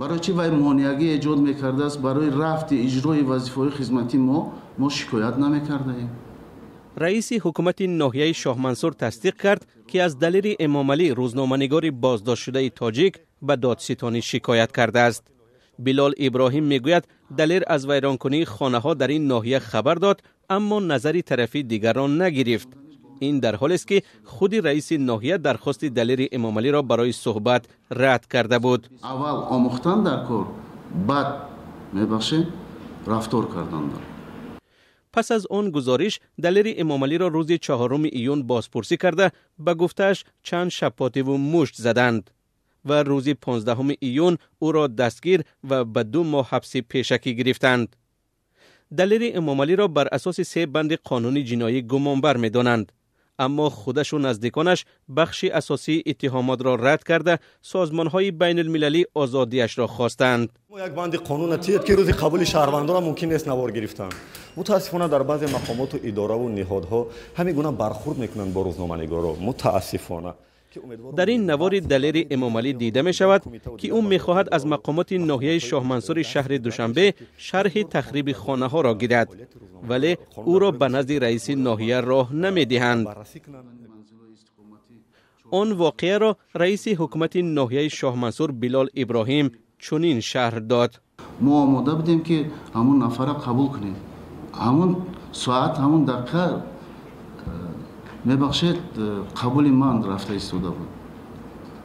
Барои чӣ вай монеагӣ эҷод мекардааст барои рафти иҷрои вазифаҳои хизматии мо шикоят намекардаем. Раиси ҳукумати ноҳияи Шоҳмансур тасдиқ кард, ки аз Далери Эмомалӣ, рӯзноманигори боздоштшудаи тоҷик, ба додситонӣ шикоят кардааст. Билол Иброҳим мегӯяд, Далер аз вайронкунии хонаҳо дар ин ноҳия хабар дод, аммо назари тарафи дигарро нагирифт. Ин дар ҳолест, ки худи раиси ноҳия дархости Далери Эмомалиро барои суҳбат рад карда буд. Аввал омӯхтан дар кор, баъд, мебахшед, рафтор кардан дар. Пас аз он гузориш Далери Эмомалиро рӯзи 4 июн бозпурсӣ карда, ба гуфтааш чанд шапотиву мушт заданд ва рӯзи 15 июн ӯро дастгир ва ба 2 моҳ ҳабси пешакӣ гирифтанд. Далери Эмомалиро бар асоси 3 банди қонуни ҷиноӣ гумонбар медонанд, аммо худашу наздиконаш бахши асосии иттиҳомотро рад карда, созмонҳои байналмилалӣ озодиашро хостанд. Як банди қонун тиед, ки рӯзи қабули шаҳрвандонро мумкин нест навор гирифтан. Мутаассифона, дар баъзе мақомоту идораву ниҳодҳо ҳамин гуна бархурд мекунанд бо рӯзноманигоро, мутаассифона. Дар ин навори Далери Эмомалӣ дида мешавад, ки ӯ мехоҳад аз мақомоти ноҳияи Шоҳмансури шаҳри Душанбе шарҳи тахриби хонаҳоро гирад, вале ӯро ба назди раиси ноҳия роҳ намедиҳанд. Он воқеаро раиси ҳукумати ноҳияи Шоҳмансур Билол Иброҳим чунин шарҳ дод: Мо омода будем, ки ҳамун нафарро қабул кунем. Ҳамун соат, ҳамун дақиқа, мебахшед, қабули ман рафта истода буд.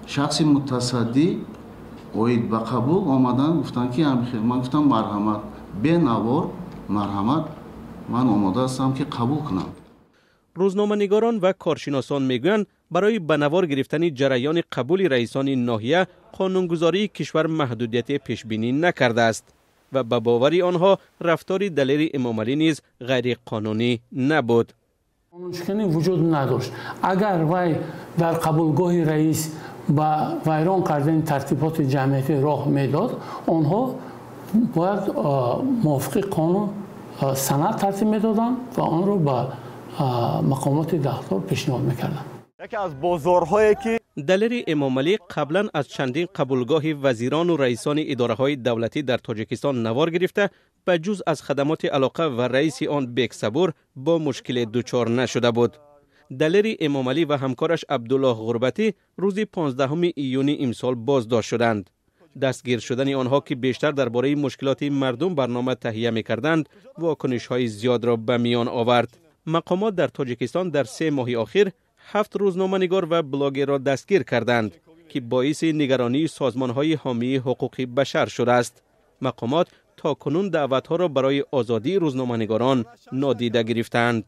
Шахси мутасаддӣ оид ба қабул омадан, гуфтанд, ки ман гуфтам: «Марҳамат, бенавор, марҳамат, ман омода ҳастам, ки қабул кунам». Рӯзноманигорон ва коршиносон мегӯянд, барои ба навор гирифтани ҷараёни қабули раисони ноҳия қонунгузории кишвар маҳдудияте пешбинӣ накардааст ва ба бовари онҳо рафтори Далери Эмомалӣ низ ғайриқонунӣ набуд. Қонуншиканӣ вуҷуд надошт. Агар вай дар қабулгоҳи раис ба вайрон кардани тартиботи ҷамъиятӣ роҳ медод, онҳо бояд мувофиқи қонун санад тартиб медоданд ва онро ба мақомоти дахлдор пешниҳод мекарданд. Яке аз бозорҳое ки Далери Эмомалӣ қаблан аз чандин қабулгоҳи вазирону раисони идораҳои давлатӣ дар Тоҷикистон навор гирифта, ба ҷуз аз хадамоти алоқа ва раиси он Бексабур бо мушкиле дучор нашуда буд. Далери Эмомалӣ ва ҳамкораш Абдуллоҳ Ғурбатӣ рӯзи 15 июни имсол боздошт шуданд. Дастгир шудани онҳо, ки бештар дар бораи мушкилоти мардум барнома таҳия мекарданд, вокунишҳои зиёдро ба миён овард. Мақомот дар Тоҷикистон дар 3 моҳи охир ҳафт рӯзноманигор ва блогерро дастгир карданд, ки боиси нигаронии созмонҳои ҳомии ҳуқуқи башар шудааст. Мақомот то кунун даъватҳоро барои озодии рӯзноманигорон нодида гирифтаанд.